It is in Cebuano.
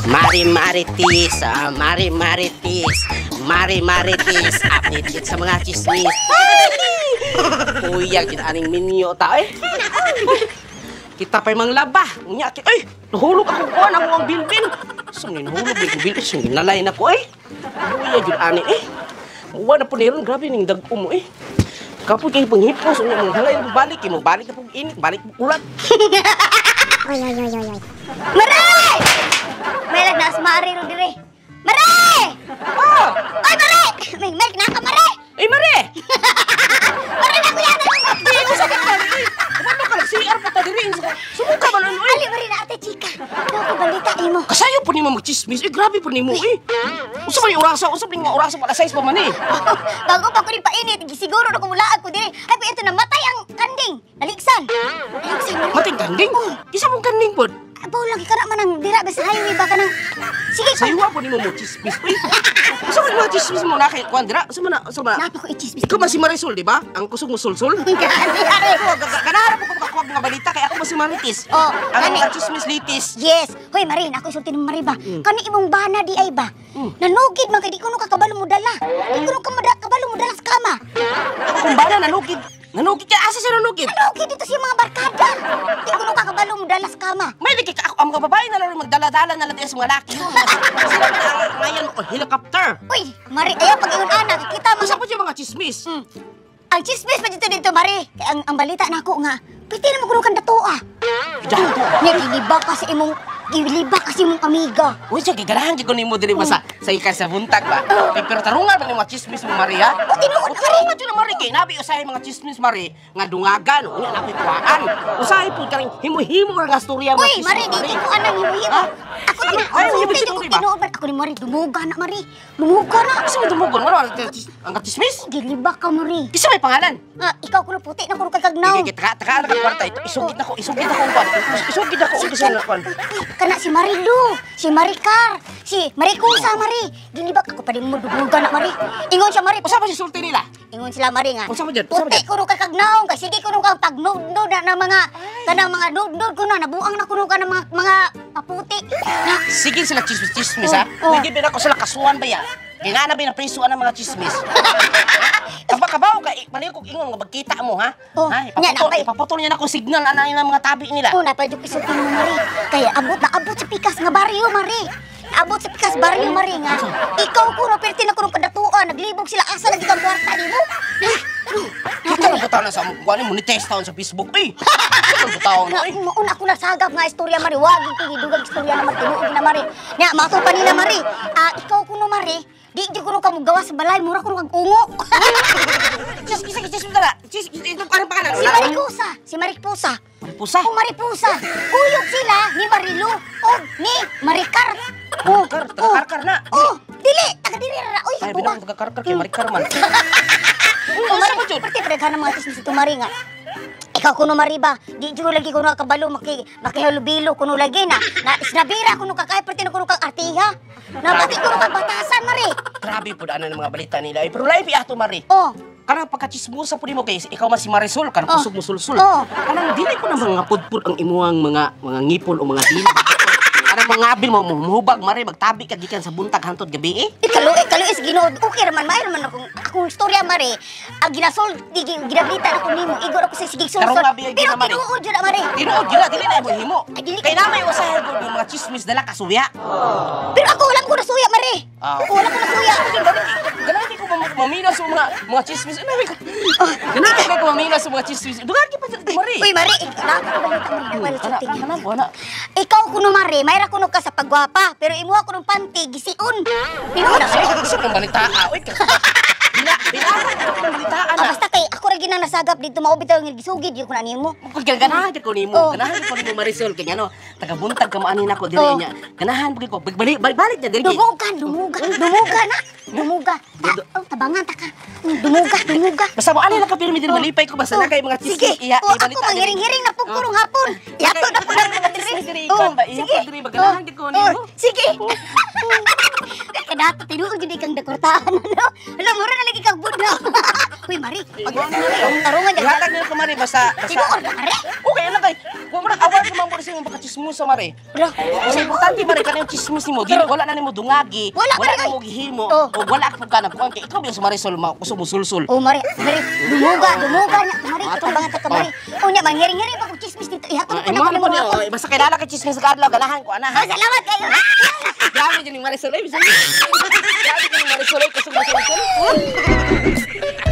Mari Maritis, Mari Maritis, Mari Maritis, update sa mga chismis. Kuya, kita aning minyo ta eh. Kita pa'y manglaba. Unya, ay, nahulog ako kuan ako ang bilbil. Saan nahulog yung bilbil? Saan nalay na ko eh. Kuya, jud ani eh. Uwa na po niron, grabe ning dag-o mo eh. Kapoy kayo panghipos, unya mong halay na balik, mo balik na pong init, balik po ulat. Oy, oy, oy, oy, oy. Mare! May lag naas mare ro dire. Mare! Ah! Oy, mare! May may na ka mare! Ay, mare! Mare na ko yan! Di ko sakit mare! Ano ka nag-CR pa ta diri? Sumuka man ano eh. Ali mare na ate chika. Daw ko balita imo. Kasayo po nimo magchismis. Eh, grabe po nimo eh. Usa man yung orasa, usa man yung orasa pala size pa man eh. Bago pa ko rin painit, siguro na kumulaag ko dire. Ay, pero ito namatay ang kanding. Naligsan. Naligsan. Mare. Mating kanding. Isa mong kanding pod. Abaw lang, ikaw naman ang dira ba sa highway ba ka nang... Sige, Sayo po nimo mo chismis. Uy. Usa man yung mga chismis mo na kay kuan dira. Usa man na, usa man na. Napa ko i-chismis. Ikaw man si Marisol, di ba? Ang kusog mo sulsul. Gani, are. Ganahan po ko makakuha mga balita kay ako man si Marites. Oh, ang gani. mga chismis litis. Yes. Hoy, Marin, ako isulti ng Mari ba? Kani imong bana di ay ba? Nanugid man kay di kuno ka kabalo mo dala. Di kuno ka kabalo mo dala sa kama. Kung bana nanugid. Nanugid ka asa siya nanugid? Nanugid dito sa mga barkada. Di kuno ka kabalo mo dala sa kama. May di kay ako ang mga babae na lang magdala-dala na lang sa mga laki. Sila man ang ngayon o helicopter. Uy, Mari, ayaw pag ingon ana, kita Usa mga po siya mga chismis. Ang chismis pa dito dito, Mari. Kay ang balita nako nga, pwede na mo kang datoa. Dato. Nya giliba ka sa imong amiga. Uy, siya, giganahan ko nimo diri ba sa ikan sa buntag ba? Kay pero tarungan ba ni mga chismis mo, Maria? O, tinuod, Mari. Tarungan jud na, Mari, kay nabi usahay mga chismis, Mari, nga dungagan, unya nabi kuhaan. Usahay pud kaning himo-himo ra nga storya mga Uy, chismis, Mari, di ko anang himo-himo. Ha? Ako Ano? Ay, himo tinuod si ko Mari ba? tinuod man. Ako ni Mari, dumuga na, Mari. Dumuga na. Asa mo dumugon? Wala ang chismis? Giliba ka, Mari. Kisa may pangalan? Nga, ikaw kuno puti na kuno kag kagnaw. Sige, taka taka na kwarta ito. Isugid na ko, isugid na ko ang kwan. Isugid na ko ang kisa na kwan. Uy, kana si Marilu, si Maricar, si Maricusa, Mari. Gilibak ako pa din mo dumuga na, Mari. Ingon siya, Mari. Usa pa si sulti nila? Ingon sila, Mari, nga. Unsa man dyan? Unsa man Puti kuno kag kagnaw, kay sige kuno kang pagnudnod na mga kanang mga nudnod kuno nabuang na kuno ka ng mga paputi. Na, Sige sila chismis-chismis ha. Oh, oh. Hindi ba ako sila kasuhan ba ya? Kaya nga na ba naprisuan ang mga chismis? Kabaw ka, paliw kong ingon nga magkita mo ha. Oh, Ha, nya, ipaputol, napay- ipaputol niya na akong signal ana ng mga tabi nila. Oh, napay jud isulti mo, Mari. Kaya abot na abot sa pikas nga baryo, Mari. Abot sa pikas baryo, Mari, nga. Ikaw kuno perti na kuno kadatuan, naglibog sila asa lagi kang kwarta nimo. Kita lang butaw na sa among kuan mo ni test taon sa Facebook. Uy. Kita lang butaw na Na, oy. mauna ako nasagap nga istorya, Mari. Wag yung tigidugag istorya na Mari. Tinuod na, Mari. Nya, mato pa nila, Mari. Ah, ikaw kuno, Mari. Di jud kuno ka mogawas sa balay, mura kuno kag ungo. Chismis chismis tara. Chismis ito anong pangalan? Si Maricusa, si Maripusa. Maripusa. O Maripusa. Kuyog sila ni Marilu o ni Maricar. O, Maricar, taga-karkar na. Oh, dili, taga dili ra. Uy, Ay, buwa. binang taga-karkar kay Maricar man. O, Unsa Mari, man jud? parte pa ng mga chismis ito, Mari, nga. Ikaw kuno Mari ba, di jud lagi kuno kabalo makihalubilo kuno lagi na. Na isnabira kuno ka kay parte na kuno kag artiha. Na pati kuno kag batasan, Mari. Grabe pud ana ng mga balita nila. Ay, pero lahi ato Mari. Oh, Kanang pagkachismosa po nimo kay ikaw man si Marisol, kanang Oh. kusog mo sulsul. Oh. Kanang dili ko na mga pudpud ang imuang mga ngipon o mga dila. Kanang mga abil mo muhubag Mari, magtabi ka gikan sa buntag hantod gabi eh. Ikaluoy, kaluoy sa Ginoo. Okay raman, maayo raman akong istorya, Mari. Ang ginasol, di ginablita ako nimo. Igor ako sa sigig sulsul. Tarong abi, Pero gina, Mari. tinuod jud na, Mari. Tinuod gyud na dili na imo himo. Ay, dili Kay namay usahay gud yung mga chismis dala kasuya. Pero ako wala ko nasuya, Mari. Ah. Ako wala ko nasuya. Ganahan ko mamina sa mga chismis. Ano ko? Ganahan ko mamina sa mga chismis. Dugan ki pa Mari. Uy, Mari, nakakabalita, Mari. Wala Kana sulti. kana wala. Ikaw kuno, Mari, mayra kuno ka sa pagwapa, pero imuha kuno panty gisiun. Tinuod na, Mari. Sa mga balita, uy. Binasa ko ng balita Ah, na. basta kay ako ra ginang nasagap dito mao bitaw nga gisugid gyud ko na nimo. Ganahan ko nimo, Oh. ganahan ko nimo Marisol kay ano, tagabuntag ka maanin ako diri Oh. niya. Ganahan pud ko, balik balik niya diri. Dumugan, dumuga, dumuga na. Dumuga. Oh, tabangan ta ka. Dumuga, dumuga. Basta mo ani lang ka pirmi diri malipay ko basta na kay mga Sige. chismis iya Oh, ako manghiring-hiring na pud kurong hapon. Yato na pud na Mga chismis diri ikaw ba? Iya Sige. pa diri ba ganahan gid ko nimo. Oh, sige. Kadato tinuod jud ikang dekortahan ano. Hala, mura na lagi kag budno. Uy, Mari, pag tarungan jud. Ihatag nila ko Mari basta basta. Tinuod ka, Mari. Okay lang kay. Kung mo award ko man sa yung pagkachismosa, Mare. Wala. Kasi importante, Mare, kanang chismis nimo, dili wala na nimo dungagi, Wala wala ka na mo gihimo, Oh. o wala ka ka na kuan kay ikaw biya sa Marisol ma gusto mo sulsul. Oh, mare, mare, dumuga, dumuga niya, mare, ito ka, mare. Unya, manghiring-hiring pa kong chismis dito. Ihatod ko Ay, na mo ko mo nimo. niyo, basta kay ka chismis sa kadlaw, ganahan ko ana. Oh, salamat kayo. Grabe jud ni Marisol, ay, bisan. Grabe jud ni Marisol, ay, kusog mo sulsul.